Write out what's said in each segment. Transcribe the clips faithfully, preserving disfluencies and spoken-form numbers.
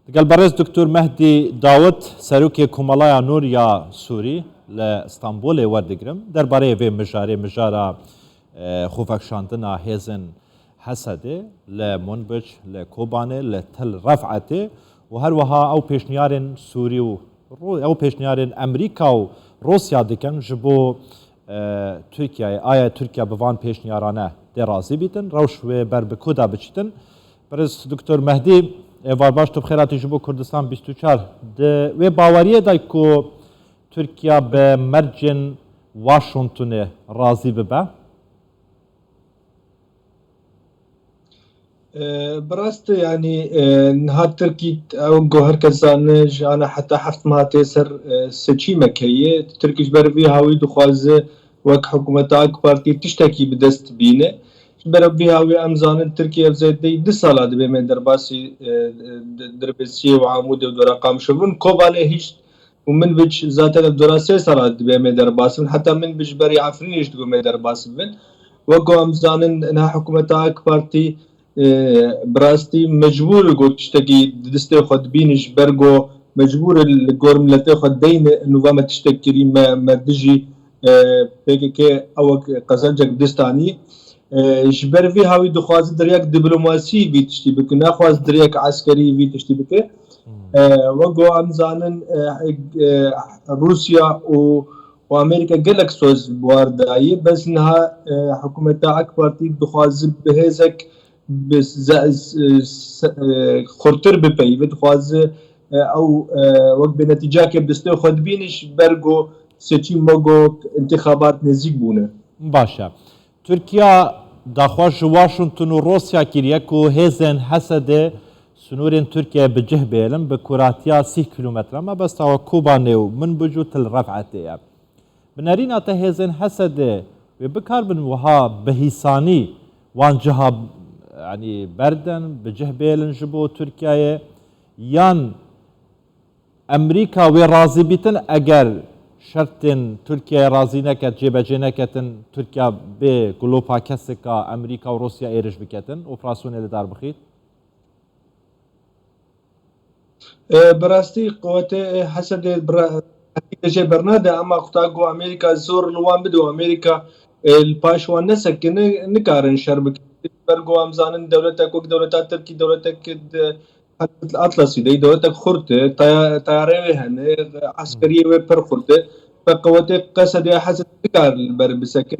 Digel berêz Doktor Mehdî Dawid, serokê Komelaya Nûr ya Sûrî li Stenbolê werdigrim. Derbarê vê mijarê, mijara, e, xwevekşandina hêzên Hesedê li Munbic, li Kobanê, li Til Ref'etê û her wiha ew pêşniyarên Sûrî û Ru-, ew pêşniyarên Amerîka û Rûsya dikin ji bo, e, Tirkiyeyê. Aya Tirkiye bi van pêşniyarane dê razî bîtin, rewş wê ber bi ku de biçîtin? Birêz Doktor Mehdî, êvar baş, tu bi xêr hatî ji bo Kurdistan bîst û çar. Di wê baweriyê de ku Tirkiye bi mercên Washingtonê razî bibe? E, bi rast e, yanî, e, niha Tirkî, ew ku her kes zane, ji ana heta heft meha tê ser, e, seçîmek heye. Tirkî ji ber vî hawî dixwaze wek hikûmeta AK Partî tiştekî bi dest bîne. Ji ber vî hawî em zanin Tirkî ev zêdeyî du sala dibe me derbasî, e, e, di-, Dirbêsiyê û Amûdê û dora Qamişlo bûn. Kobanê hîç û Minbic zaten ev dora sê sala dibe me derbas bin. Heta Minbic berî Efrînê jî digo me derbas bin. Wek ku em zanin, niha hikûmeta AK Partî, e, bi rastî mecbûr e ku tiştekî di destê xwe dibîne, ji ber ku mecbûr e li gor miletê xwe deyne, nûva me tiştek kirî, me, me dijî, e, P K K ew wek qezencek bi dest anî. E, ji ber vî hawî dixwaze deriyek diplomasî vî tiştî bike, naxwaze deriyek eskerî vî tiştî bike. E, wek ku em zanin, e, e, Rûsya û, û Amerîka gelek soz bi war dayî, bes niha, e, hikûmeta AK Partî dixwaze bi hêzek bi ze-, z-, se-, e, xurtir bipeyive, dixwaze, e, ew, e, wek bi netîcakê bi destê xwe dibîne, ji ber ku seçîm wek ku intixabat nêzîk bûne. Baş e. Tirkiye daxwaz ji Washington û Rûsya kiriye ku hêzên Hesedê sînorên Tirkiyeyê bi cih bêlin, bi kuratiya sîh kîlometre, mebesta we Kobanê û Minbic û Til Ref'etê ye. Bi nerîna te hêzên Hesedê wê bikaribin wiha bi hîsanî wan ciha, yanî, berdin, bi cih bêlin ji bo Tirkiyeyê, yan Amerîka wê razî bîtin eger şertên Tirkiyeyê razî neket, cêbecê neketin, Tirkiye bê gulopa kesika Amerîka û Rûsya êrîş biketin, operasyonê li dar bixît? E, bi rastî quwetê, e, Hesedê bi ra-, jê bernade, ema xweta ku Amerîka zor li wan bide û Amerîka, e, li paş wan nesekine, nikarin şer bikin. Ber ku em zanin dewletek wek dewleta Tirkî, dewletek di Atlasî de, dewletek xurt e, taya-, tayarê wê hene, eskeriyê wê pir xurt e. Ve quwetê Qesedê Hesedê nikar li ber bisekin.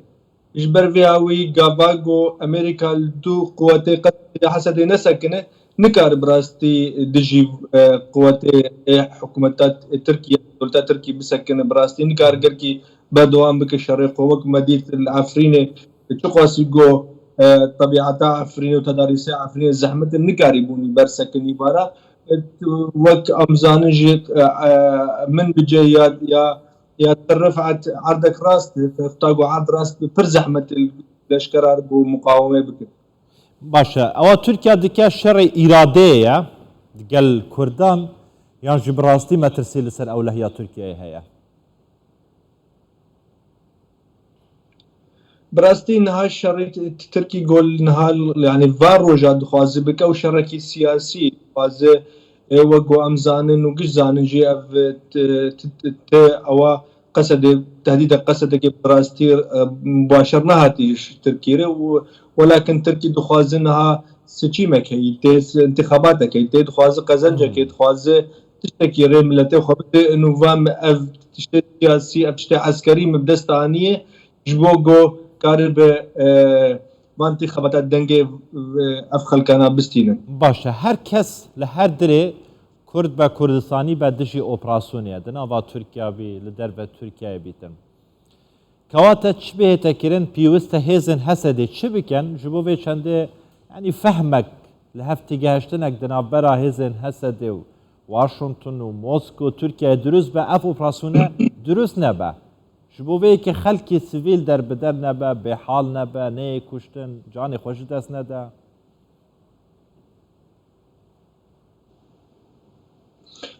Ji ber vê hawî gava ku Amerîka li dû quwetê Qesedê Hesedê nesekine, nikare bi rastî dijî, e, quwetê, e, hikûmeta Tirkiye, dewleta Tirkî bisekine, bi rastî nikare gelkî berdewam bike şerê xwe. Wek me dît li Efrînê, çiqasî ku, e, tebîeta Efrînê û tedarîsê Efrînê zehmet e, nikarîbûn li ber sekinî vara. E, wek em zanin jî, e, e, Minbicê ya, ya ya Til Ref'et erdek rast e, heta ku erd rast bi pir zehmet e leşkera ku muqaweme bike. Baş e. Ewa Tirkiye dike şerê îradeyê ye digel Kurdan, yan jî bi rastî metirsî li ser ewlehiya Tirkiyeyê heye? Bi rastî niha şerê t-, t-, Tirkî gol niha, yanî, va roja dixwaze bike û şerekî siyasî dixwaze, ê, wek ku em zanin û giş zanin jî ev, e, t-, t-, t-, ewa Qesedê, tehdîda Qesedekê bi rastî, e, başer nehatî ji Tirkî re û welakin Tirkî dixwaze niha seçîmek heyî, tê s-, intixabatek heyî, tê dixwaze qezencekê, Hmm. dixwaze tiştekî rê miletê xwe bide, û va me ev tiştê siyasî, ev tiştê eskerî min bi dest aniye, ji bo ku karibe, e, van tîxebata dengê, e, ev xelkana bistînin. Baş e. Her kes li her dirê Kurd be, Kurdistanî be, dijî operasyonê ye. Di nava Tirkiye bî, li derve Tirkiyeyê bîtin. Kewate çi bihête kirin, pêwist e hêzên Hesedê çi bikin? Ji bo vê çendê, yanî fehmek, li hev têgehiştinek di navbera hêzên Hesedê û Washington û Moskow, Tirkiyeyê dirust be, ev operasyone dirust nebe. Ji bo vê yekê xelkê sivîl derbider nebe, bêhal nebe, neyê kuştin, canê xwe ji dest nede.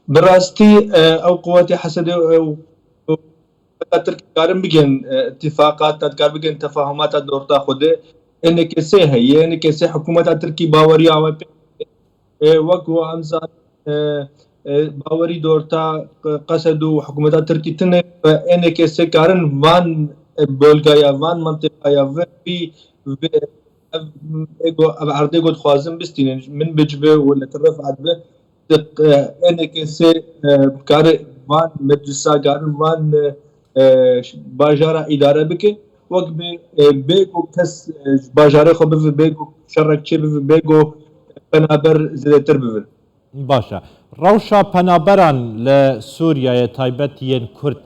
Bi rastî, e, ew quwetê Hesedê, e, heta Tirk karin bigên, e, îtîfaqat, heta dikar bigên tefahumata di orta xwe de. Ê N K S heye, N K S hikûmeta Tirkî baweriya we pê, e, wek ku em zanin, e, e, bawerî di orta qesed û hikûmeta Tirkî tune ve E N K S karin van, e, bölgaya, van mentiqaya ve vî, ve ev, ê go, ev erdê go dixwazin bistînin. Min bicibe û li tiref erdbe. Di, e, E N K S, e, kare van meclisa, karin van, e, e, bajara îdare bike. Wek bi, e, bê ku kes, e, ji bajarê xwe bive, bê ku şerek çê bive, bê ku penaber zêdetir bibin. Baş e. Rewşa penaberan li Sûriyeyê, taybet yên Kurd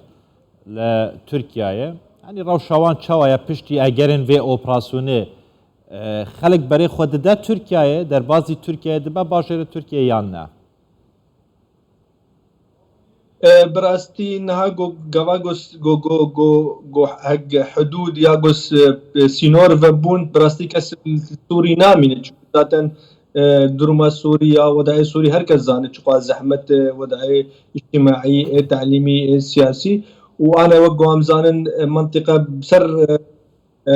li Tirkiyeyê, yanî rewşa wan çawa ye piştî egerên vê operasyonê? E, xelk berê xwe dide Tirkiyeyê, derbazî Tirkiyeyê dibe, bajêrê Tirkiyeyê yan ne? E, bi rastî niha go, gava go, go, go, go, go heg hudûd ya go s-, e, sînor vebûn, bi rastî kes li Sûrî namîne. Çimkî zaten, e, duruma Sûrî ya, wedayê Sûrî her kes zane çiqas zehmet e, wedayê îctîmaî, ê telîmî, ê siyasî. Û ane wek ku em zanin, e, mentiqe ser, e, e,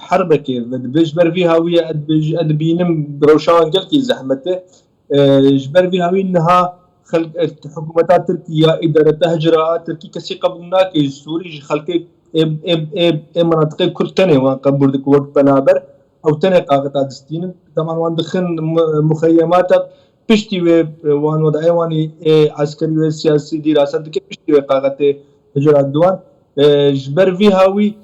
herbekê ve dibe. Ji ber vî hawiyê ez dibêj-, ez dibînim rewşa wan gelkî zehmet e. E, ji ber vî hawî niha xelk, e, hikûmeta Tirkî ya îdareta hicra a Tirkî kesî qebûl nake. Ji Sûrî ji xelkê ê, ê, ê, ê menatiqê Kurd tenê wan qebûl dike wek penaber. Ew tenê qaxeta distînin. Deman wan dixin mu-, muxeyemata piştî wê, e, wan wedayê wan ê, ê eskerî wê siyasî dîrasa dike piştî wê qaxetê hicra diwan. E, ji ber vî hawî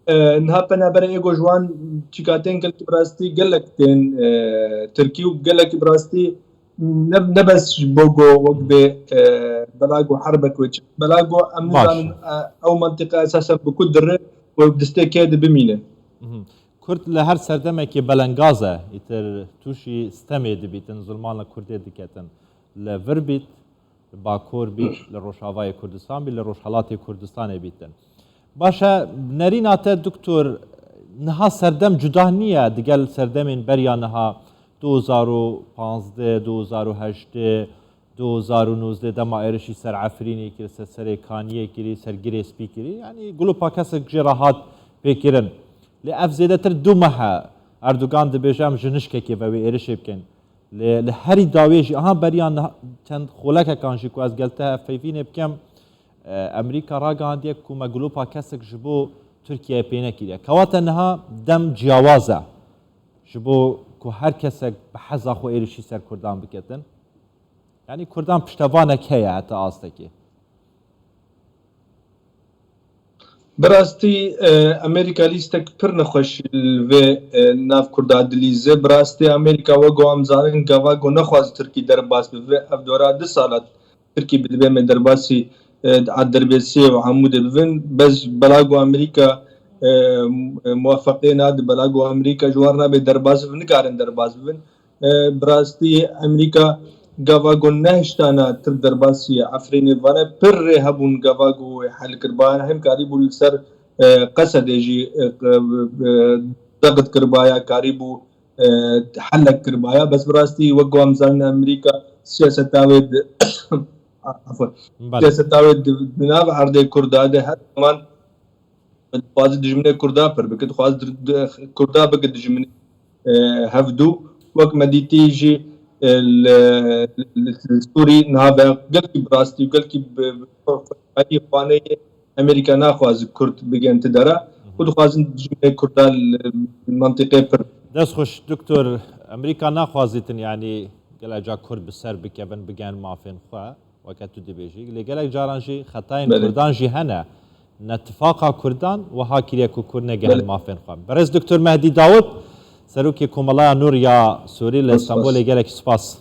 E, niha penaberê ê go ji wan çîkatên gelkî bi rastî gelek tên, e, tirkî û gelekî bi rastî ne, ne bes ji bo go wek bê, e, bela go herbek wê çi. Bela go em Baş. nizanin, e, ew mentiqe esasen bi ku dire û distê kê de bimîne. Mhm. Kurd li her serdemekê belengaz e, îtir tûşî stemê dibîtin, zulman li Kurdê diketin. Li vir bît, li Bakur bît, li Rojavayê Kurdistan bît, li Rojhelatê Kurdistanê bîtin. Baş e, nerîna te doktor, niha serdem cuda niye digel serdemên beriya niha, du hezar û panzdeh, du hezar û hejdeh, du hezar û nozdeh dema êrişî ser Efrînê kir, ser Serê Kaniyê kirî, ser Girê Spî kirî. Yanî gulopa kesek jê re hat pêkirin. Lê ev zêdetir du meh e. Erdogan dibêje, em ji nişkekê ve wê êrişê bikin. Lê li herî dawê jî, aha beriya niha çend xolekekan jî ku ez gel te hevpeyvînê bikim, e, Amerîka ragihandiye ku me gulopa kesek ji bo Tirkiyeyê pê nekiriye. Kewate niha dem ciyawaz e. Ji bo ku her kesek bi heza xwe êrişî ser Kurdan biketin. Yanî Kurdan piştevanek heye heta astekê. Bi rastî, e, Amerîka lîstek pir nexweş li vê, e, nav Kurda dilîze. Bi rastî Amerîka wek ku em zanin gava ku nexwaz Tirkî derbas bibe. Ev dora du sala Tirkî bi dibe me derbasî, e, Derbasiyê û Amûdê bibin. Bes bela ku Amerîka, e, muwefeqê nade, bela ku Amerîka ji wan nabe derbas bibin, nikarin derbas bibin. E, bi rastî Amerîka gava ku nehiştana Tirk derbasî Efrînê vane, pir rê hebûn gava ku wê hel kiribaya, hem karîbû li ser, e, Qesedê jî, e, e, zext kiribaya, karîbû, e, helek kiribaya. Bes bi rastî wek ku em zanin Amerîka siyaseta wê di, afwan, Belê. siyaseta wê di, di nav erdê Kurda de her zaman dixwaze dijminê Kurda pir bike, dixwaze dir-, di-, Kurda bike dijminê, e, hevdû. Wek me dîtî jî, e, li, li, li Sûrî niha ve gelkî bi rastî û gelkî bi, bi xweşiyayî xwaneyê Amerîka naxwaze Kurd bigên ti dera û dixwazin dijminê Kurda li mentiqê pir. Dest xweş, Doktor. Amerîka naxwazîtin, yanî gelek ca Kurd bi ser bikevin, bigên mafên xwe. Weke tu dibêjî. Lê gelek caran jî xetayên Belê. Kurdan jî hene. Netifaqa Kurdan wiha kiriye ku Kurd negehin Belê. mafên xwe. Berêz Doktor Mehdî Dawid, serokê Komeleya Nûr ya Sûrî li Spas, Stenbolê, spas. gelek spas.